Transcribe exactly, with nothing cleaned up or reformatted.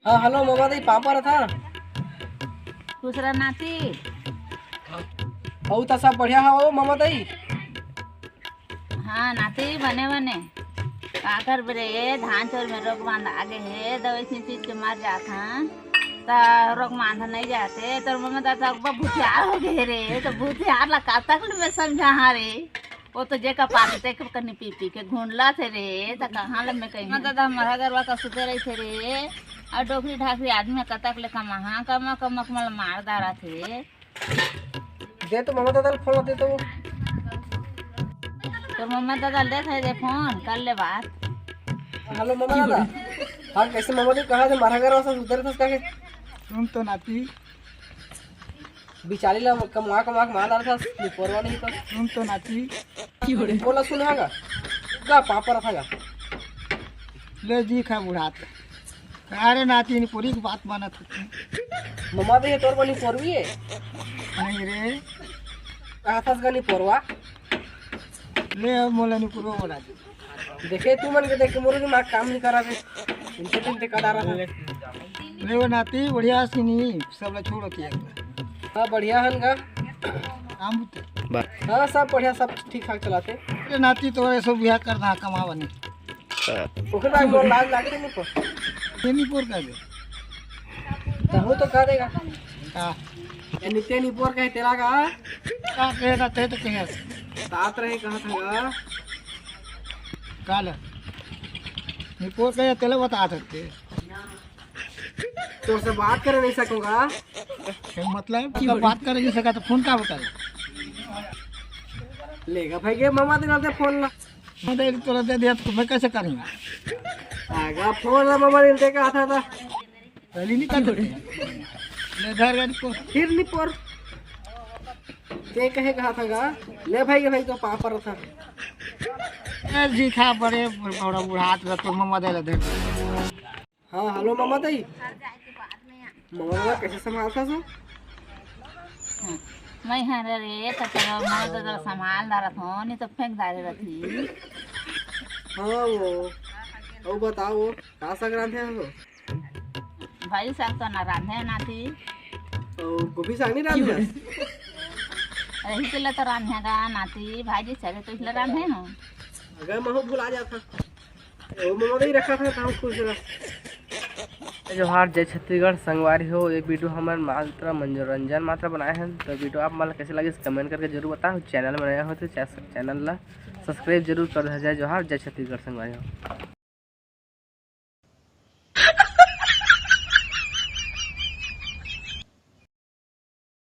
हाँ, हेलो ममा दई, पाँव परत हँव। खुश रह नाती। अउ त सब बढ़िया हव ममा दई? हाँ नाती, बने बने। का करबे रे, धान चोर में रोग बांध आगे हे, दवाई छींच छींच के मर जात हन, त रोग बांध नहीं जाते। तोर ममा दादा अब्बा भूतियार हो गए रे, त भूतियार ला का तक ले मैं समझाहूँ रे। वो तो जेका पाते तेके कनी पी पी के घुंडला थे रे, त कहाँ ले मैं कहीं। ममा दादा मरहा गरवा का सुते रही थे रे, अउ डोकरी ढाकरी आदमी कतक ले कमाहा, कमा कमा के मला मार डारा थे। दे तो ममा दादा ला फोन दे तो। तो ममा दादा ले थे दे फोन, कर ले बात। हेलो ममा दादा। हाँ, कैसे ममा जी, कहाँ थे? मरहा गरवा से उधर था उसका के? सुन तो नाती। बिचारी ला कमा कमा के मार डारा था, निपोरवा नहीं तो। सुन तो नाती। बोला सुन हाँ गा। का पाँव परत हँव गा। ले जी खा बुढ़ात। अरे नाती, निपोरी के बात मानत होती। ममा दई, तोर बनी पोरवी है? नहीं रे। कहाँ थस गा निपोरवा? ले अब मोला निपोरवा बोला दे। देखे तू मन के देख के मोरो दिमाग काम नहीं करा रे। इनके दिन ते कदा रहा। ले वो नाती, बढ़िया सी नहीं, सब ला छोड़ो किया। हाँ, बढ़िया हन गा। काम बुते। हाँ, सब बढ़िया, सब ठीक ठाक चलाते। अरे नाती, तोरे सब बिहा कर दा कमावा नहीं। ओकर बाद मोर लाज लागते नहीं पर। तेनी पोर कह दे। तहु तो कह देगा। का? यानी तेनी पोर कहे तेला का? का कहेगा, ते तो कहे। तात रहे कहा था गा। का ले? निपोर कहे तेला बता सकते। तोर से बात करे नहीं सकूंगा। क्या मतलब? तो बात करे नहीं सका तो फोन का बता? लेगा भाई, ये ममा दे दे फोन ला। मैं दे, तोला दे दिया तो मैं कैसे करूँगा? आगा फोन ला ममा दे दे कहा था, था। पहले नहीं कर देते। ले धर गाड़ी को। फिर नहीं पर। ते कहे कहा था गा? ले भाई, ये भाई तो पाँव परत हँव। ए जी खा बड़े बड़ा बुढ़ात रह तो ममा दे ले दे। हाँ, हेलो ममा दई। ममा दई कैसे संभालता सो? मैं हर रे, त चलो, मैं तो, तो संभाल डारत हँव, नहीं तो फेंक डारे रहती। हाँ वो, वो बताओ, वो का साग रांधे हो? भाई साग तो ना रांधे नाती। और गोभी साग नहीं रांधे? रही के लिए तो रांधे गा नाती, भाजी चले तो इसलिए रांधे हँव। अगर महू भुला जाता। ओ ममा दई रखा था, तहु खुश रह। जोहार, जय छत्तीसगढ़ संगवारी हो। ये वीडियो हमन मात्र मनोरंजन मात्र बनाए हन, तो वीडियो आप मन ला कैसे लगिस, कमेंट करके जरूर बताओ। चैनल में नया हो तो चै-, चैनल ला सब्सक्राइब जरूर कर दे। जय जोहार, जय छत्तीसगढ़ संगवारी हो।